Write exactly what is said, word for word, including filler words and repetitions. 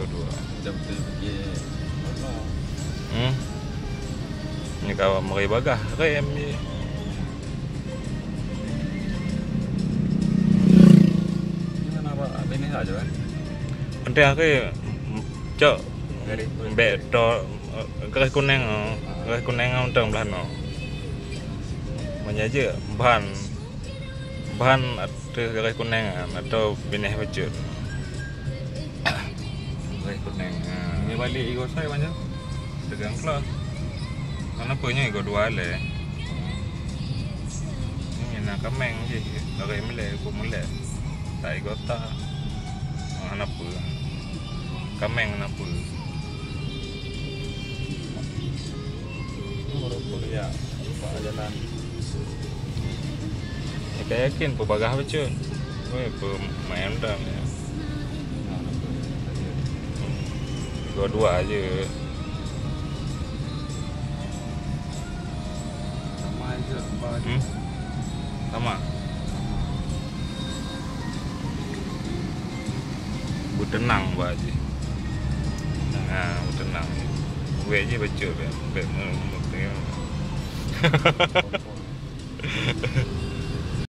Dua. Jam tu pergi. Hmm. Ni kawan meri bagah rem je. Ni mana apa? Bini saja kan? Penting aku cok. Garis putih. Bek to, garis kuning, oh. Garis kuning untang belah no. Menyaja ban, ban ateueh garis kuning, ah, atau binéh bacut. Garis kuning. Ha. Ni balik igo sai banyak. Tegang kelas. Mana punya igo dua le. Ni na kameng je. Garis melek, igo melek. Tak igo tak. Mana apa? Kameng kenapa? Baru kuliah, lupa jalan. Ka yakin peubagah bacut. Weh, peumain dah ni. Dua-dua je. Sama je, apa je. Hmm? Sama. Beuteunang ba jih. Ha, beuteunang jih. Wek jih bacut bek, bek me-, me-,